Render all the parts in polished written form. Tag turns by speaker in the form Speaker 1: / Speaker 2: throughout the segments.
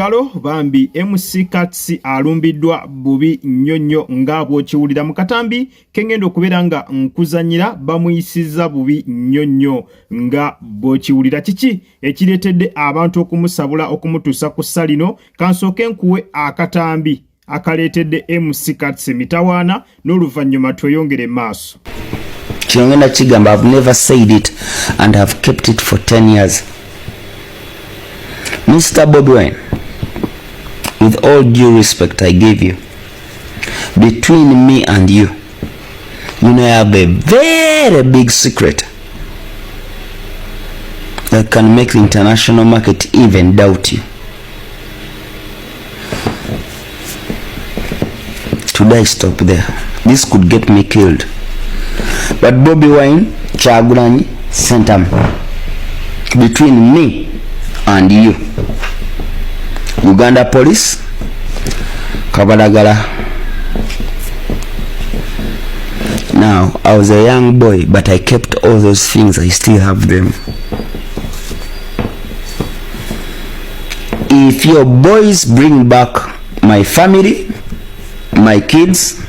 Speaker 1: Kitalo bambi MC Kats alumbiddwa bubi nnyo nnyo nga bw'okiwulira mu katambi ke ngenda okubeera nga nkuzanyira bamuyisizza bubi nnyo nnyo nga bw'okiwulira. Kiki ekireetedde abantu okumusabula okumutuusa ku ssa lino? Kansooke nkuwe akatambi akaleetedde MC Kats emitawaana n'oluvannyuma tweyongere maaso.
Speaker 2: Kino ngenda kigamba, I've never said it and have kept it for 10 years. Mr. Bobi Wine, with all due respect I give you, between me and you, you know I have a very big secret that can make the international market even doubt you. Today I stop there. This could get me killed. But Bobi Wine, Kyagulanyi, Ssentamu, between me and you, Uganda Police, Kabalagala. Now, I was a young boy, but I kept all those things. I still have them. If your boys bring back my family, my kids,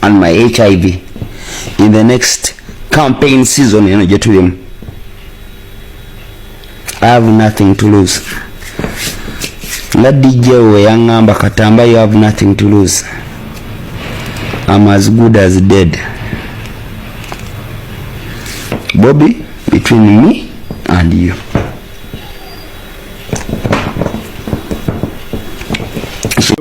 Speaker 2: and my HIV in the next campaign season, eno gye tulimu, I have nothing to lose. Nga DJ we yaŋŋamba Katamba, you have nothing to lose. I'm as good as dead. Bobby, between me and you.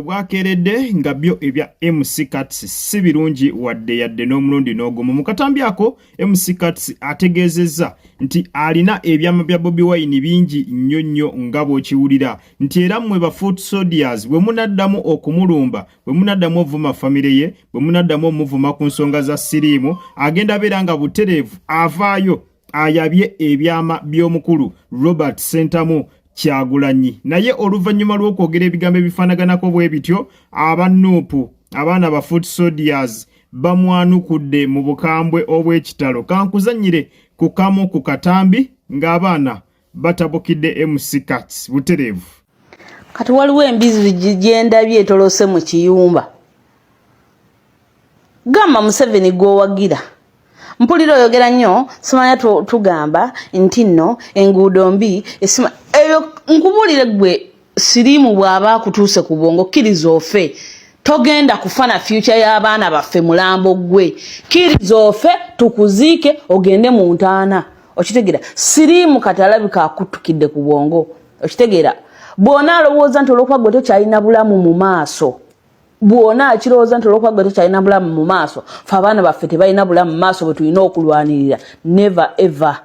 Speaker 1: Bwakeeredde nga byo ebya MC Kats si birungi wadde yadde n'omulundi n'ogumu. Mu katambi ako MC Kats ategeezezza nti alina ebyama bya Bobi Wine bingi nnyo nnyo nga bw'okiwulira nti era mmwe ba foot soldiers bwe munaddamu okumulumba, bwe munaddamu ovuma famire ye, bwe munaddamu omuvuma ku nsonga za siriimu, agenda beera nga butereevu avaayo ayabye ebyama by'omukulu Robert Ssentamu Kyagulanyi. Naye oluvannyuma lw'okwogera ebigambo ebifaanaganako bwe bityo, aba Nuupu abaana ba foot soldiers bamwanukudde mu bukambwe obw'ekitalo. Kankuzannyire ku kamu ku katambi ng'abaana batabukidde MC Kats butereevu.
Speaker 3: Kati waliwo embizi gyendabye etolose mu kiyumba. Gamba Museveni gw'owagira. Mpulira oyogera nnyo, simanya tugamba nti nno enguudo mbi, ebyo nkubuulire ggwe siriimu bw'aba akutuuse ku bwongo kkiriza ofe. Togenda kufa na future y'abaana baffe mulambo ggwe. Kkiriza ofe tukuziike ogende mu ntaana. Okitegeera? Siriimu kati alabika akutukidde ku bwongo. Okitegeera? Bw'onaalowooza nti olw'okuba ggwe tokyalina bulamu mu maaso, bw'ona akirowooza nti olw'okuba ggwe tokyalina bulamu mu maaso, ffe abaana baffe tebalina bulamu mu maaso bwe tulina okulwanirira. Never ever.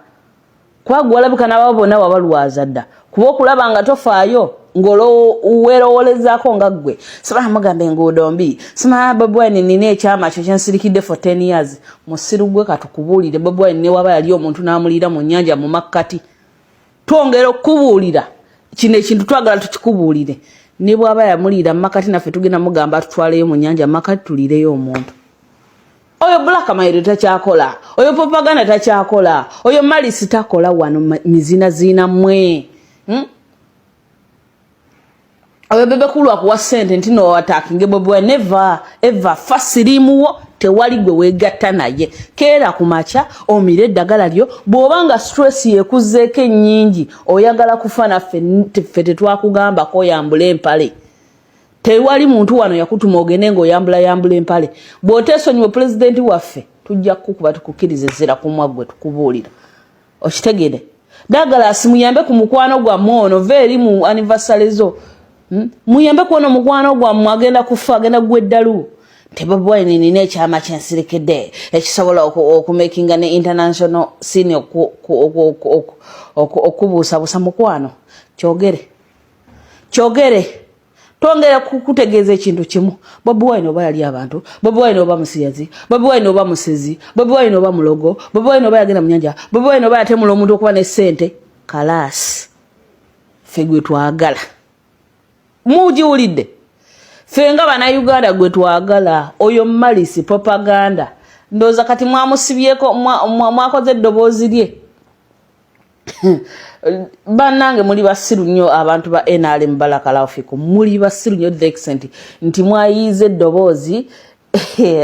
Speaker 3: Kuba ggwe walabika n'ababo bonna wabalwaza dda. Kuba okulaba nga tofaayo ng'olwerowolezaako nga ggwe. Simanya mugamba enguudo mbi, simanya Bobi Wine nina ekyama kyo kye nsirikidde for 10 years. Musiru gwe katukubuulire, Bobi Wine ne waba yali omuntu n'amuliira mu nnyanja mu makkati. Twongera okukubuulira kino ekintu twagala tukikubuulire. Ne bw'aba yamuliira mu makkati naffe tugenda mugamba atutwaleyo mu nnyanja mu makkati tuliireyo omuntu. Oyo Black Mayiro takyakola, oyo propaganda takyakola, oyo Malisi takola wano mizinaziina mmwe. Oyo Bebe Cool akuwa ssente nti no attacking Bobi Wine, never ever. Fa siriimuwo tewali gwe weegatta naye. Keera ku makya omire eddagala lyo, bw'oba nga stress yekuzzeeko ennyingi oyagala kufa naffe ffe tetwakugambako oyambule empale. Tewali muntu wano yakutuma ogende ng'oyambula yambula empale. Bw'oteesonyiwa pulezidenti waffe tujja kukukuba tukukkirize zira kumwa ggwe tukubuulira. Okitegere? Douglas muyambe ku mukwano gwammwe ono, va eri mu anniversary zo. Muyambe ku ono mukwano gwammwe agenda kufa, agenda kugwa eddalu. Nti Bobi Wine nina ekyama kye nsirikedde ekisobola okumakinga ne international scene okubuusabuusa mukwano. Kyogere. Kyogere. Twongera kukutegeeza ekintu kimu. Bobi Wine oba yali abantu, Bobi Wine oba musiyazi, Bobi Wine oba musezi, Bobi Wine oba mulogo, Bobi Wine oba yagenda mu nnyanja, Bobi Wine oba yatemula omuntu okuba ne ssente, kalaasi. Ffe gwe twagala. Mugiwulidde? Ffe nga Bannayuganda gwe twagala. Oyo Malisi propaganda. Ndowooza kati mwamusibyeko, mwakoze eddoboozi lye. Bannange, muli basiru nnyo abantu ba NRM. Barakallahu, muli basiru nnyo the extent nti mwayiiza eddoboozi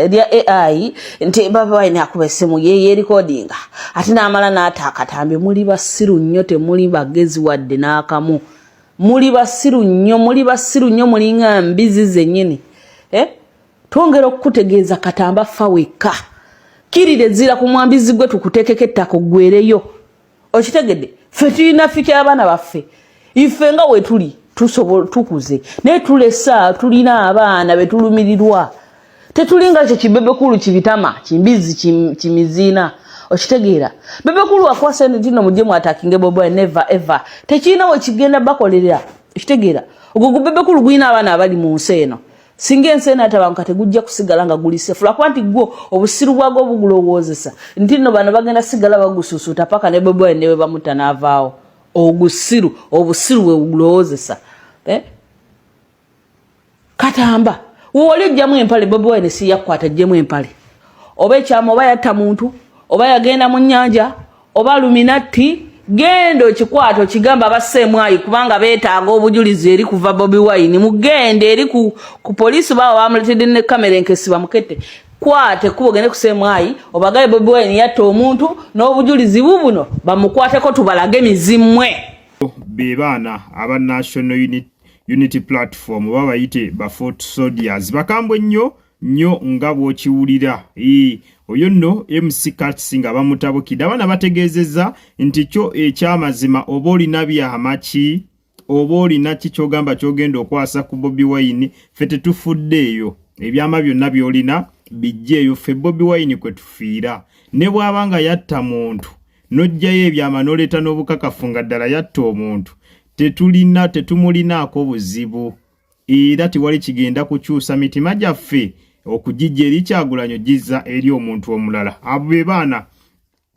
Speaker 3: lya AI nti Bobi Wine akuba essimu ye yeerikodinga, ate n'amala n'ata akatambi. Muli basiru nnyo, temuli bagezi wadde n'akamu. Muli basiru nnyo, muli basiru nnyo, mulinga mbizi zennyini, eh? Twongera okukutegeeza, Katamba, fa wekka, kirira ezzira ku mwambizi gwe tukuteekeko ettaka oggwereyo. Okitegedde? Ffe tulina fika abaana baffe. Ife nga wetuli tukuze, naye tulesa, tulina abaana betulumirirwa. Tetulinga kyo kibebekulu, kibitama, kimbizi, kimiziina. Okitegeera? Bebekulu akwasa ntino mujje mwatakinge Bobi. Never ever, tekirina wekigenda bakolerera. Okitegeera? Ogwo gubebekulu gulina abaana abali mu nsi eno. Singa ensi eno atabanguka, tegujja kusigala nga guli safe, lwakuba nti gwo obusiru bwagwo bugulowoozesa nti nno bano bagenda sigala bagususuuta paka ne Bobi Wine newe bamutta n'avaawo. Ogusiru, obusiru bwe bugulowoozesa, eh? Katamba, wewali ojjamu empale. Bobi Wine si yakukwata ajjemu empale, oba ekyama, oba yatta muntu, oba yagenda mu nnyanja, oba luminatti. Genda okikwata okigamba abaseemwayi, kubanga beetaaga obujulizi eri kuva Bobi Wine. Mugende eri ku poliisi, baawe bamuletedde ne kamera enkesi, bamukette. Kwata ekkubo, ogende ku seemwayi, obagaye Bobi Wine yatta omuntu n'obujulizi bubuno, bamukwateko, tubalage mizimwe.
Speaker 1: Be baana aba National Unity Platform, oba bayite ba foot soldiers, bakambwe nnyo nnyo nga bw'okiwulira. Oyo nno MC Kats nga bamutabukidde. Abaana bategeezezza nti kyo ekyamazima, oba olina byama ki, oba olina ki kyogamba kyogenda okwasa ku Bobi Wine, ffe tetufuddeeyo. Ebyama byonna by'olina bijjeeyo, ffe Bobi Wine kwe tufiira. Ne bw'aba nga yatta muntu, n'oggyayo ebyama n'oleeta n'obukakafu nga ddala yatta omuntu, tetulina, tetumulinaako buzibu, era tewali kigenda kukyusa mitima gyaffe okugijja eri Kyagulanyo gizza eri omuntu omulala. Abo be baana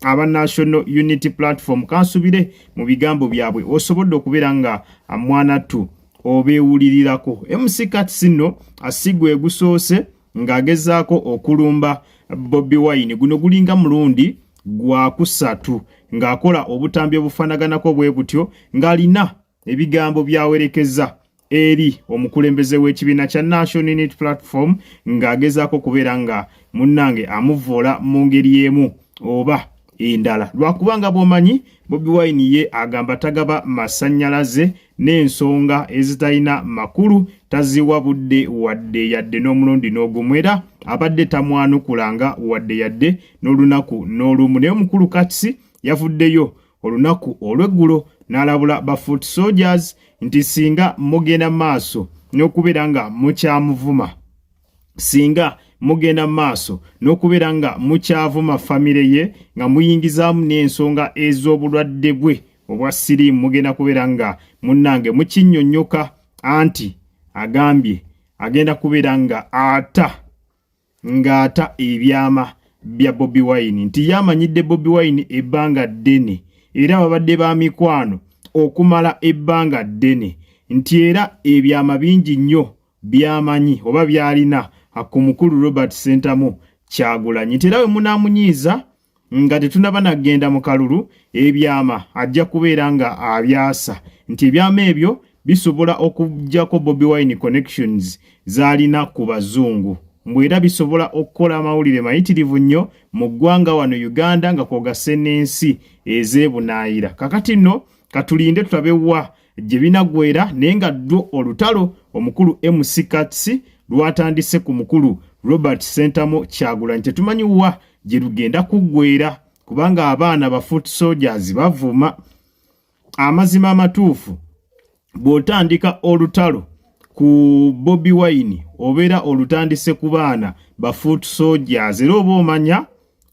Speaker 1: aba National Unity Platform. Kansubire mu bigambo byabwe osobodde okubeera nga mwanattu obeewulirirako. MC Kats nno asigwe egusoose ng'agezaako okulumba Bobi Wine. Guno gulinga mulundi gwakusatu ng'akola obutambi obufaanaganako bwe butyo, ng'alina ebigambo byawerekeza eri omukulembeze w'ekibiina kya National Unity Platform, ng'agezaako okubeera nga munnange amuvoola mu ngeri emu oba endala, lwakubanga bw'omanyi Bobi Wine ye agamba tagaba masannyalaze n'ensonga ezitalina makulu taziwa budde wadde yadde n'omulundi n'ogumu, era abadde tamwanukulanga wadde yadde n'olunaku n'olumu. Naye omukulu Kats yavuddeyo olunaku olw'eggulo n'alabula ba foot soldiers nti singa mugenda maaso n'okubeera nga mukyamuvuma, singa mugenda maaso n'okubeera nga mukyavuma famire ye, nga muyingizaamu n'ensonga ez'obulwadde bwe obwa siriimu, mugenda kubeera nga munnange mukinnyonnyoka. Anti agambye agenda kubeera nga ata ng'ata ebyama bya Bobi Wine, nti ye amanyidde Bobi Wine ebbanga ddene, era babadde ba mikwano okumala ebbanga ddene, nti era ebyama bingi nnyo by'amanyi oba by'alina ku mukulu Robert Sentamu Kyagulanyi, nti era we munaamunyiiza nga tetunaba nagenda mu kalulu, ebyama ajja kubeera nga abyasa, nti ebyama ebyo bisobola okuggyako Bobi Wine connections z'alina ku bazungu, mbwe era bisobola okukola amawulire mayitirivu nnyo mu ggwanga wano Uganda, nga kwogasse n'ensi ez'ebunaayira. Kakati nno katulinde tulabe wa gye binaggwera, naye nga ddwo olutalo omukulu MC Kats lwatandise ku mukulu Robert Sentamu Kyagulanyi tetumanyi wa gye lugenda kuggwera, kubanga abaana ba foot soldiers bavuma. Amazima amatuufu, bw'otandika olutalo ku Bobi Wine, obeera olutandise ku baana ba foot soldiers, era oba omanya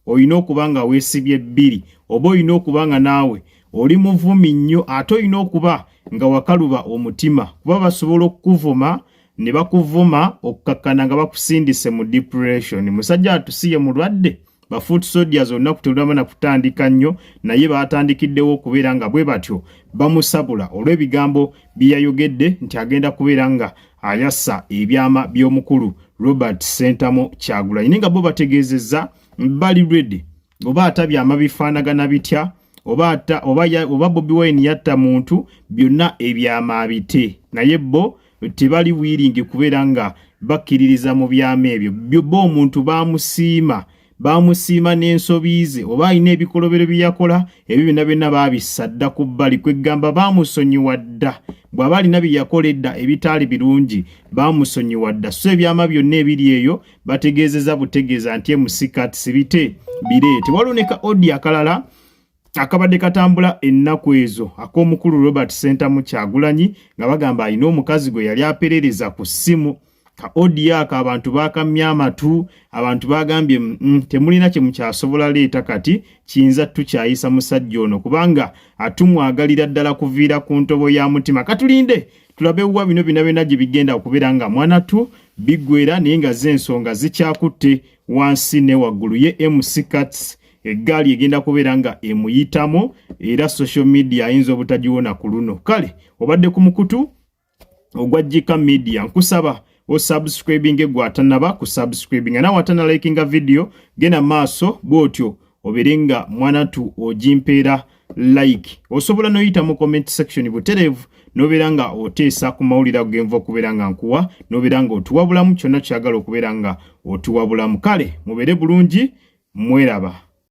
Speaker 1: olina okuba nga weesibye bbiri, oba olina okuba nga naawe oli muvumi nnyo, ate olina okuba nga wakaluba omutima, kuba basobola okukuvuma ne bakuvuma okukakkana nga bakusindise mu depression. Musajja atusiye mulwadde. Ba foot soldiers olunaku telunaba na kutandika nnyo, naye baatandikiddewo okubeera nga bwe batyo bamusabula olw'ebigambo bye yayogedde nti agenda kubeera nga ayasa ebyama by'omukulu Robert Sentamu Kyagulanyi, naye nga bo bategeezezza bali ready, oba ata byama bifaanagana bitya, oba atta oba, ya, oba Bobi Wine yatta muntu, byonna ebyama abite, naye bo tebali wiringi kubeera nga bakkiririza mu byama ebyo. Bo omuntu bamusiima, bamusiima n'ensobi ze, oba alina ebikolobero bye yakola, ebyo byonna byonna baabissa dda ku bbali. Kweggamba baamusonyiwa dda. Bw'aba alina bye yakola edda ebitaali birungi, baamusonyiwa dda. So ebyama byonna ebiri eyo bategeezeza butegeeza nti MC Kats bite bireete. Waliwo ne ka audio akalala akabadde katambula ennaku ezo ak'omukulu Robert Ssentamu Kyagulanyi, nga bagamba alina omukazi gwe yali aperereza ku ssimu. Ka audio ako abantu bakamya amatu, abantu bagambye, temulina kye mukyasobola leeta kati kiyinza tukyayisa musajja ono, kubanga atumwagalira ddala kuviira ku ntobo ya mutima. Katulinde tulabe wa bino byonna byonna gye bigenda okubeera nga mwanatu biggwera, naye nga z'ensonga zikyakutte wansi ne waggulu. Ye MC Kats eggaali egenda kubeera nga emuyitamu, era social media ayinza obutagiwona ku luno. Kale obadde ku mukutu ogwa Jika Media, nkusaba osubscribinge gwe atanaba kusubscribinga, nawe atanalikinga video, genda maaso bw'otyo obeere nga mwanatu ogimpeera like. Osobola noyita mu comment section butereevu nobeera nga oteesa ku mawulire ago genva okubeera nga nkuwa, nobeera nga otuwabulamu kyonna kyagala okubeera nga otuwabulamu. Kale mubeere bulungi, mweraba.